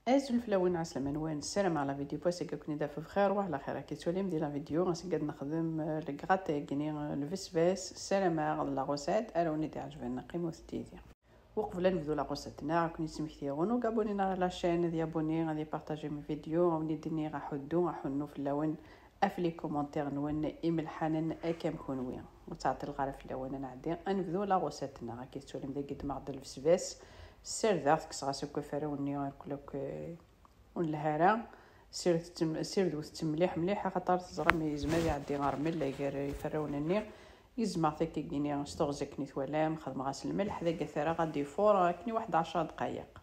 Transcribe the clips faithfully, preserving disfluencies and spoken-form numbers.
Azul fell-awen, ɛeslama-nwen, ssarameɣ la vidéo n wass-agi ad ken-id-taf bxir wa ɛla xir. Akka tettwalim di la vidéo, ass-agi ad nexdem, euh, le gratin-agi-nni, euh, lbesbas. Ssarameɣ d la recette ara wen-id-iɛejben, qqimet yid-i. Uqbel ad nebdu la recette-nneɣ, ad ken-id-smektiɣ win ur abonné ara à la chaîne, ad abonné, ad partager mes vidéos, ad wen-id-iniɣ aḥuddu, aḥunnu fell-awen, af les commentaires-nwen imelḥanen akka am kunwi. Ur ttɛeṭṭileɣ ara fell-awen, ad nɛeddi ad nebdu la recette-nneɣ. Akka tettwalim dagi ddmeɣ-d lbesbas, ssardeɣ-t, kkseɣ-as akk aferraw-nni, irkul akk, eh, ur nelha ara. Sirdwet-tt mliḥ mliḥ, axaṭer teẓram yezmer ad iɛeddi rrmel gar iferrawen-nni. Gezmeɣ-t akkagi-nni s teɣzi akken i twalam, xedmeɣ-as lmelḥ, dagi ad t-rreɣ ad d-ifuṛ akken i waḥed ɛecṛa dqayeq.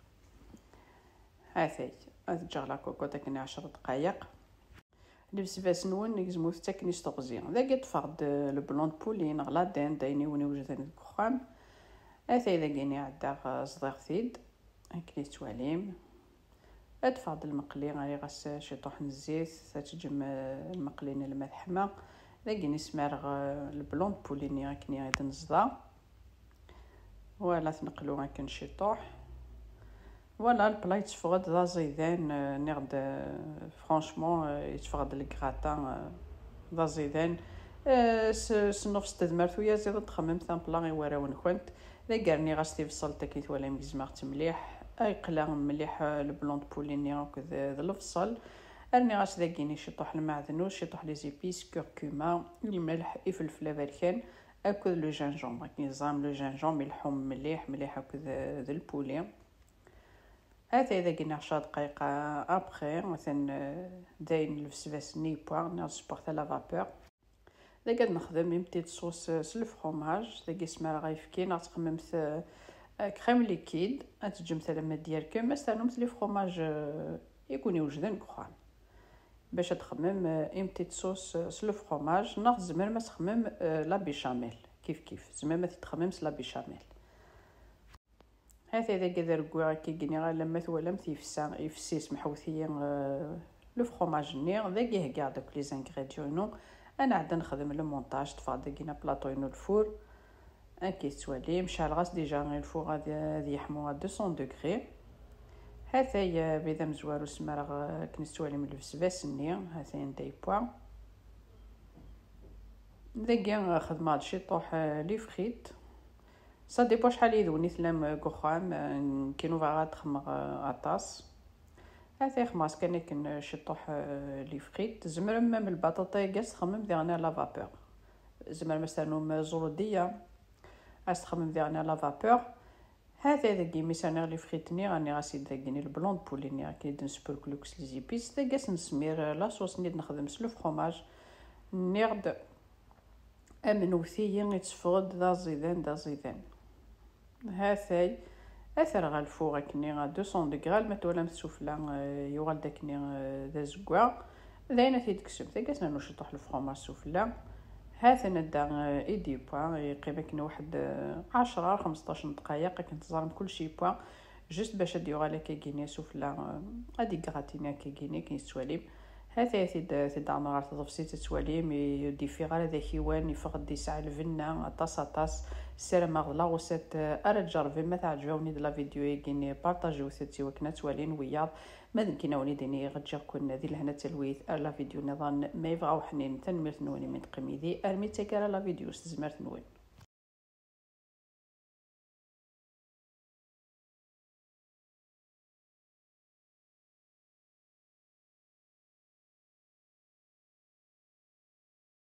Hatay, ad ǧǧeɣ la cocotte akken i ɛecṛa dqayeq. Lbesbas-nwen gezmut-t akken i s teɣzi. Dagi ṭṭfeɣ-d le blanc de poulet neɣ la dinde, ayen i wen-iwejden deg uxxam. Atay dagi-nni ɛeddaɣ, eh, ẓḍiɣ-t-id, akken i tettwalim. Ad ṭṭfeɣ-d lmeqli, rriɣ-as ciṭuḥ n zzit, ad teǧǧem, eh, lmeqli-nni alma teḥma. Dagi-nni smareɣ, eh, le blanc de poulet-nni akken i d-neẓḍa. Voilà, tneqlu akken ciṭuḥ. Voilà, le plat yetteffeɣ-d d aẓidan, euh, nniɣ-d, euh, franchement, euh, yetteffeɣ-d le gratin, euh, d aẓidan. Euh, s, s nnefs n tedmert uyaziḍ ad txemmemt un plat i warraw-nkent. Dagi rniɣ-as tibṣelt akken twalam gezmeɣ-tt mliḥ. Ay qla mliḥ, euh, le blanc de poulet-nni akked, euh, d lebṣel. Rniɣ-as dagi-nni ciṭuḥ lmeɛdnus, ciṭuḥ les épices, curcuma, lmelḥ, ifelfel aberkan, akked le gingembre. Akken teẓram le gingembre ileḥḥu mliḥ, mliḥ akked, euh, d le poulet. Atay dagi-nni ɛecṛa dqayeq après, atan, euh, dayen lbesbas-nni yewwa, neɣ supporter la vapeur. Dagi ad nexdem une petite sauce, euh, s le fromage, dagi smareɣ ayefki, neɣ txemmemt, euh, euh, crème liquide, ad teǧǧemt alamma d-yerkem, ad s-ternumt les fromages, euh, i ken-iwejden deg uxxam. Bac ad txemmem, euh, une petite sauce, euh, s le fromage, neɣ tzemrem ad txemmem, euh, la béchamel, kif kif, tzemrem ad t-txemmem s la béchamel. Hatay dagi ad regwiɣ akkagi-nni alamma twalamt yefsa, yefsi, smeḥwet-iyi, euh, le fromage-nni. Dagi heggaɣ-d akk les ingrédients-inu. Ad nɛeddi ad nexdem le montage, ṭṭfeɣ dagi-nni plateau-inu lfur. Akken tettwalim, ceɛleɣ-as déjà lfur ad, ad yeḥmu à deux cents degrés. Hatay, euh, bid amezwaru smareɣ, euh, akken tettwalim lbesbas-nni. Hatay anda yewwa. Dagi, euh, xedmeɣ-d ciṭuḥ, euh, les frites. Ça dépend acḥal yid-wen i tellam deg uxxam, euh, nekkini ur bɣiɣ ad xemmeɣ, euh, aṭas. Atay xemmeɣ-as kan akken, euh, ciṭuḥ, euh, les frites. Tzemrem même lbaṭaṭa-agi ad s-txemmem diɣen à la vapeur. Tzemrem ad s-ternum, euh, ẓrudiya, ad s-txemmem diɣen à la vapeur. Hatay dagi mi s-rniɣ les frites-nni, rniɣ-as-id dagi-nni le blanc de poulet-nni, akken i d-nesperkul akk s les épices. Dagi ad s-nesmir, euh, la sauce-nni d-nexdem s le fromage. Nniɣ-d Amnewt-iyi, itteffeɣ-d d aẓidan, d aẓidan. Hatay, ad t-rreɣ ɣer lfur akkenni à deux cents degrés, alma twalam sufella, euh, yuɣal-d akkenni, euh, d azeggaɣ. D ayen ad t-id-tekksemt. Tagi ad s-nernu ciṭuḥ lefromaj sufella. Ha-t-an adda, euh, i d-yewwa, yeqqim akken waḥed, euh, ɛecra ar xmesṭac n ddqayeq, akken teẓram kullec yewwa. Juste bac ad d-yuɣal akkagini sufella, euh, ad d-igratini akkagini, akken i tettwalim. Ha-t-aya tid-, tid-ɛmer ɣer tḍebsit ad twalim, i-, ur d-yeffiɣ ara d akiwan, yeffeɣ-d yesɛa lbenna, aṭas, aṭas. Ssarameɣ d la recette, euh, ara tjerrbem, ma teɛǧeb-awen-id la vidéo-agi-nni, partagiwet-tt i wakken ad twalin wiyaḍ. Ma d nekkini ad wen-id-iniɣ, ǧǧiɣ-ken di lehna d talwit, ar la vidéo nniḍen, ma yebɣa uḥnin, tanemmirt-nwen imi d-teqqim yid-i, armi d taggara la vidéo s tezmert-nwen.